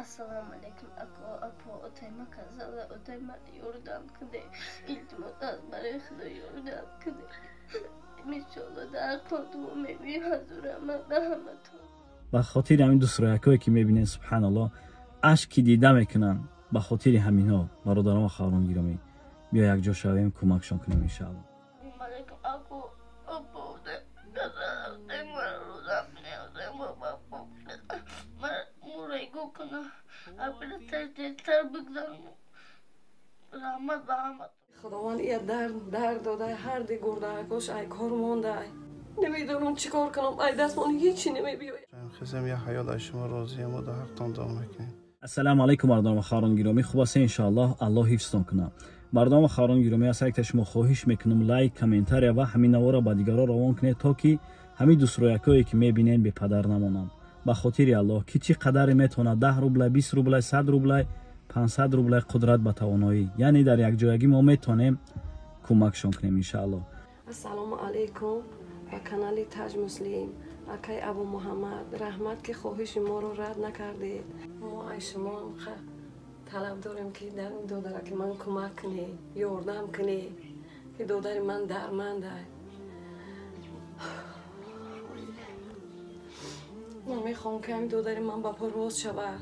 Ассалому алайкум, ако, апо, отайма казала, отайма ёрдам куде. Илтимос, аз барои Худо ёрдам куде. Иншоалло дар ҳаққотон мегӯем, ҳазур раҳмат ба ҳаматон. Ба хотири ҳамин дӯстроякое ки мебинед, субҳаналлоҳ, ашки дида мекунанд, ба хотири ҳаминҳо, бародарон ва хоҳарон гиромӣ, биё якҷо шавем, кӯмакшон кунем, иншаалло. Алайкум, ако, апо, казала, отайма ёрдам куде, отайма бапо. Мурайго куна. Операция тезтар бигзарам. Раҳмат ба ҳаматон. Худованд ия дард додай, ҳар ди гурдаакош ай кор мондай. Намедонам чӣ кор кунам, ай дастмон ҳечи намебиёяд. Хизем я ҳаёт ай шумо розием, мо дар ҳақтон дуо мекунем. Ассалому алайкум, бародарон ва хоҳарон гиромӣ, хуб ҳастед, иншоаллоҳ, Аллоҳ ҳифзтон кунад. Бародарон ва хоҳарон гиромӣ, аз якта шумо хоҳиш мекунам, лайк, комментария ва ҳамин наворро ба дигарон равон кунед, то ки ҳамин дӯстроякое ки мебинед бепадар намонанд. Ба хотири Аллоҳ, ки чӣ қадаре метавонад, 10 рубла, 20 рубла, 100 рубла, 500 рубла, қудрат ба тавоноӣ, яъне дар якҷоягӣ мо метавонем кӯмакшон кунем, иншааллоҳ. Ассалому алайкум ба канали Таҷ Муслим, акай Абу Муҳаммад, раҳмат ки хоҳиши моро рад накардед. Мо ай шумо талаб дорем ки дар ин додараки ман кӯмак кунед, ёрдам кунед, ки додари ман дармандай. Ман мехоҳам ки ҳамин додари ман ба по рост шавад,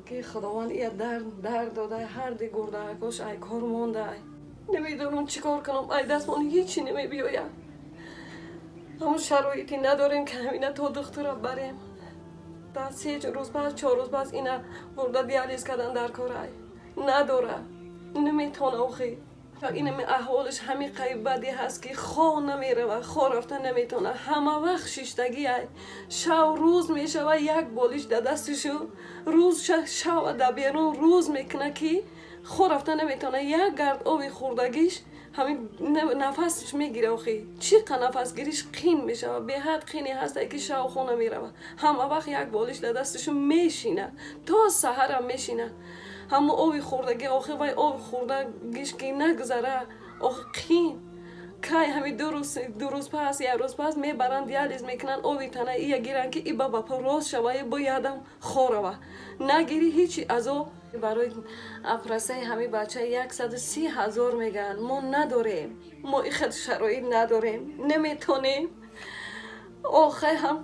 ки Худованд ия дард додай, ҳар ди гурдаакош ай кор мондай. Намедонам чӣ кор кунам, ай дастмон ҳечи намебиёяд. Ҳамон шароите надорем ки ҳамина то духтура барем. Та 3 рӯз пас, 4 рӯз пас ина бурда диализ кардан дар корай. Надора. Наметавона охи. Инами аҳволаш ҳамин қайб бадӣ ҳаст ки хо намерава, хо рафта наметавона. Ҳама вақт шиштагиай. Шав рӯз мешава, як болиш да дастишу, рӯз шава да берун рӯз мекуна ки хо рафта наметавона. Як гард оби хӯрдагиш ҳамин нафасш мегира охи. Чӣ қа нафасгириш қин мешава, беҳад қине ҳастай ки шав хо намерава. Ҳама вақт як болиш да дастишу мешина, то саҳарам мешина. Ҳамо оби хӯрдагӣ охи, вай оби хӯрдагиш ки нагузара, охи қин. Кай ҳами ду рӯз пас, як рӯз пас мебаранд, диализ мекунанд, оби тана ия гиранд ки иба ба по рост шава, бо ядам хорава. Нагири ҳечи азоб. Барои апрасаи ҳами бача 130 000 мегӯянд. Мо надорем, мо ихел шароит надорем, наметонем. Охай ҳам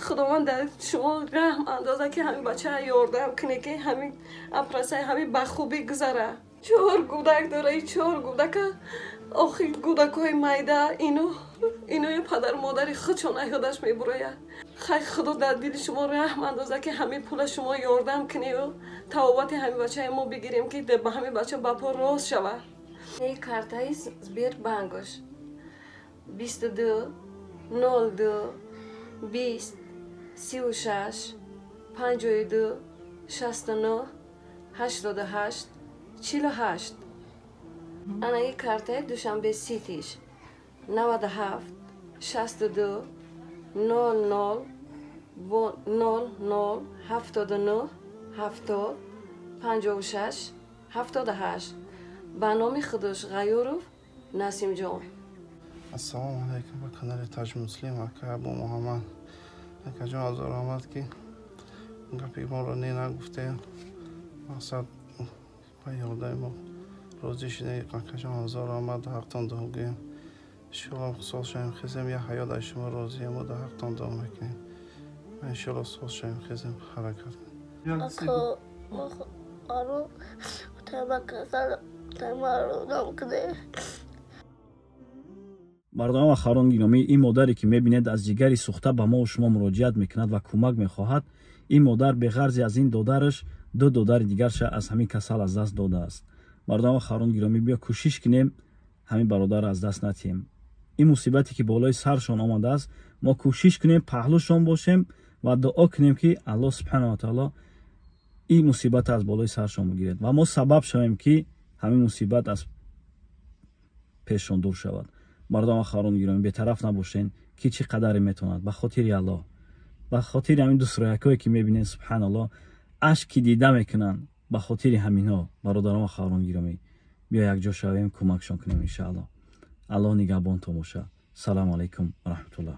Худованд дар шумо раҳм андоза ки ҳамин бача ёрдам куне, ки ҳамин апрасаи ҳамин ба хубӣ гузара. 4 гудак дора, 4 гудака охи гудакҳои майда, инои падару модари худшон аёдаш мебурояд. Хай Худо дар дили шумо раҳм андоза ки ҳамин пула шумо ёрдам кунею тавобати ҳамин бачаи мо бигирем, ки ба ҳамин бача ба по рост шавад. Картаи Сбербанкош 22 02 20 36 52 69 88 48. Ана ин картаи Душанбе Ситиш 97 62 00 00 79 70 56 78. Ба номи Худош Ғаюров Насимҷон. Ассалому алайкум ба канали Таҷ Муслим, ака Абу Муҳаммад. Акаҷон, ҳазор раҳмат ки гапи моро не нагуфтем, мақсад ба ёрдами мо розӣ шудем. Акаҷон, ҳазор раҳмат, дар ҳақтон дуо гӯем. Иншоалло сол шавем, хизем, я ҳаёт ай шумо розием, мо дар ҳақтон дуо мекунем. Иншоалло сол шавем, хизем, ҳаракат кунем. Ако, ару, отайма казала, отайма ёрдам куде. Бародарон ва хоҳарон гиромӣ, ин модаре ки мебинед аз ҷигари сӯхта ба мо шумо муроҷиат мекунад ва кӯмак мехоҳад. Ин модар беғарзи аз ин додараш 2 додари дигарша аз ҳамин касал аз даст додааст. Бародарон ва хоҳарон гиромӣ, биё кӯшиш кунем ҳамин бародарро аз даст натиҳем. Ин мусибате ки болои саршон омадааст, мо кӯшиш кунем паҳлӯшон бошем ва дуо кунем ки Аллоҳ субҳанаҳу ва таоло ин мусибат аз болои саршон бигирад ва мо сабаб шавем ки ҳамин мусибат аз пешшон дур шавад. Бародарон ва хоҳарон гиромӣ, бетараф набошен, ки чӣ қадаре метавонад, ба хотири Аллоҳ, ба хотири ҳамин дӯстроякое ки мебинед, субҳаналлоҳ, ашки дида мекунанд, ба хотири ҳаминҳо, бародарон ва хоҳарон гиромӣ, биё якҷо шавем, кӯмакшон кунем, иншааллоҳ. Аллоҳ нигаҳбонтон бошад. Салому алайкум ва раҳматуллоҳ.